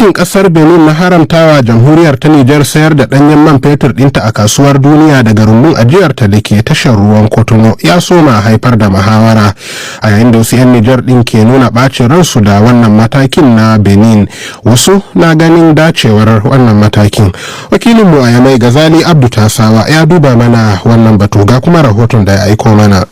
Matakin kasar Benin na haramtawa Jamhuriyar ta Nijar sayar da danyen man fetur dinta a kasuwar duniya daga rumbun ajiyarta da ke tashar ruwan Kotono ya soma haifar da muhawara, a yayin da wasu 'yan Nijar din ke nuna bacin ransu da wannan matakin na Benin, wasu na ganin dacewar wannan matakin. Wakilinmu a Yamai, Gazali Abdu Tasawa, ya duba mana wannan batu, ga kuma rahoton da ya aiko mana.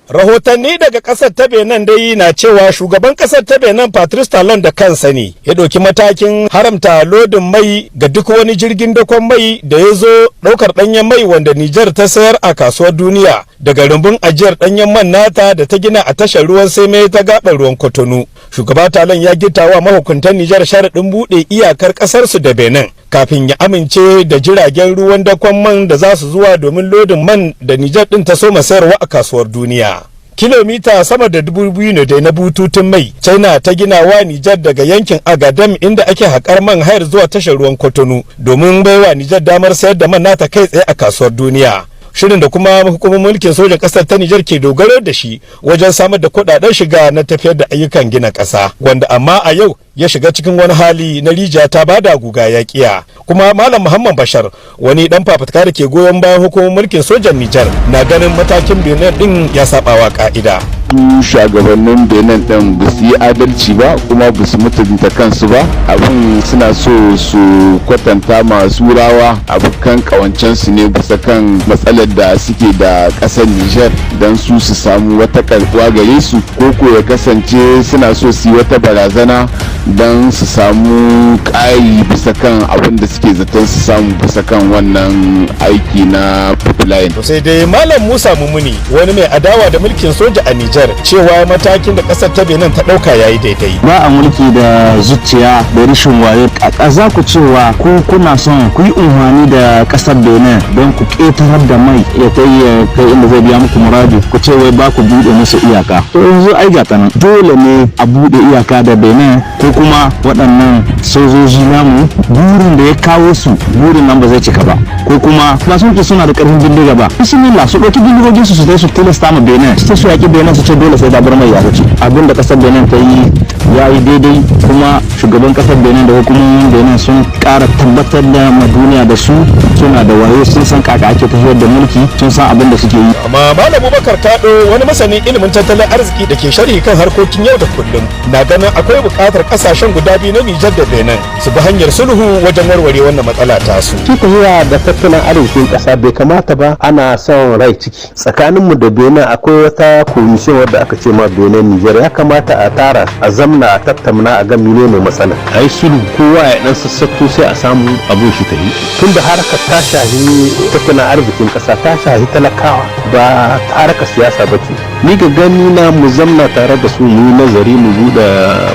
Rahotanni daga kasar ta Benin dai na cewa shugaban kasar ta Benin, Patrice Talon, da kansa ne ya ɗauki matakin haramta lodin mai ga duk wani jirgin dakon mai da ya zo ɗaukar ɗanyen mai wanda Nijar ta sayar a kasuwar duniya daga rumbun ajiyar ɗanyen man nata da ta gina a tashar ruwan Seme ta gaɓar ruwan Kotonu. Shugaba Talon ya gita wa mahukuntan Nijar sharaɗin buɗe iyakar ƙasarsu da Benin kafin ya amince da jiragen ruwan dakon man da za su zuwa domin lodin man da Nijar ɗin ta soma sayarwa a kasuwar duniya. Kilomita sama da 2000 ne dai na bututun mai China ta gina wa Nijar daga yankin Agadem, inda ake haƙar man hayar, zuwa tashar ruwan Kotonu domin baiwa Nijar damar sayar da man nata kai tsaye a kasuwar duniya. Shirin da kuma hukumar mulkin sojan ƙasar ta Nijar ke dogaro da shi wajen samar da kuɗaɗen shiga na tafiyar da ayyukan gina ƙasa, wanda amma a yau ya shiga cikin wani hali na rijiya ta bada guga ya kiya. Kuma Malam Muhammad Bashar, wani dan fafutuka da ke goyon bayan hukumar mulkin sojan Nijar, na ganin matakin Benin din ya sabawa ka'ida. Su shugabannin Benin din ba su yi adalci ba, kuma ba su mutunta kansu ba. Abin suna so su kwatanta masu rawa abokan kawancensu ne bisa kan matsalar da suke da kasar Niger, don su su samu wata karbuwa gare su, ko ko ya kasance suna so su yi wata barazana don su samu ƙari bisa kan abin da suke zaton su samu bisa kan wannan aiki na pipeline. Sai dai Malam Musa Mumuni, wani mai adawa da mulkin soja a Nijar, cewa matakin da kasar ta Benin ta dauka yayi daidai. Ba a mulki da zuciya da rashin wayo. A za ku cewa ku kuna son ku yi unhwani da kasar Benin don ku ƙetarar da mai ya kai ya kai inda zai biya muku muradi, ku ce wai ba ku buɗe musu iyaka. To yanzu ai ga nan, dole ne a buɗe iyaka da Benin, ko kuma waɗannan sojoji namu burin da ya kawo su, burin nan ba zai cika ba. Ko kuma ba sun ce suna da ƙarfin bindiga ba? Bismillah, su ɗauki bindigogin su, su su tilasta ma Benin su su yaƙi Benin, su ce dole sai da bar mai ya wuce. Abin da ƙasar Benin ta yi ya yi daidai, kuma shugaban ƙasar Benin da hukumomin Benin sun ƙara tabbatar da ma duniya da su suna da wayo, sun san kaka ake tafiyar da mulki, sun san abin da suke yi. Amma Malam Bubakar Kado, wani masanin ilimin tattalin arziki da ke sharhi kan harkokin yau da kullum, na ganin akwai buƙatar ƙasashen guda biyu na Nijar da Benin su bi hanyar sulhu wajen warware wannan matsala tasu. Shi tafiya da tattalin arzikin ƙasa bai kamata ba ana son rai ciki. Tsakaninmu da Benin akwai wata commission wadda aka ce ma Benin Nijar. Ya kamata a tara, a zamna, a tattauna, a ga menene matsala, a yi sulhu, kowa ya dan sassauto, sai a samu abun shi tafi, tunda harkar ta shahi tattalin arzikin ƙasa, ta shahi talakawa, ba harkar siyasa ba ce. Ni ga gani na, mu zamna tare da su, mu yi nazari, mu buɗe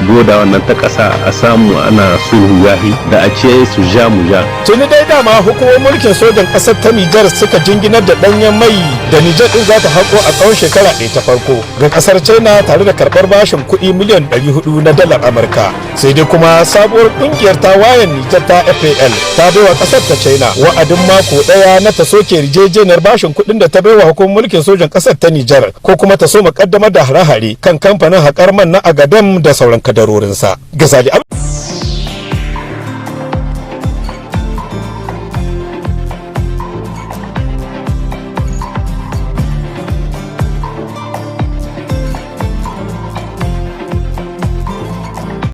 boda wannan ta ƙasa, a samu ana sulhu, yahi da a ce su ja mu ja. Tuni dai dama hukumar mulkin sojan ƙasar ta Nijar suka jinginar da ɗanyen mai da Nijar ɗin za ta haƙo a tsawon shekara ɗaya ta farko ga ƙasar China, tare da karɓar bashin kuɗi miliyan 400 na dalar Amurka. Sai dai kuma sabuwar ƙungiyar tawayen Nijar ta FAL ta baiwa ƙasar ta China wa'adin mako ɗaya na ta soke yarjejeniyar bashin kuɗin da ta baiwa hukumar mulkin sojan ƙasar ta Nijar, ko kuma ta so kaddamar da hare-hare kan kamfanin haƙar man na Agadem da sauran kadarorinsa. Gazali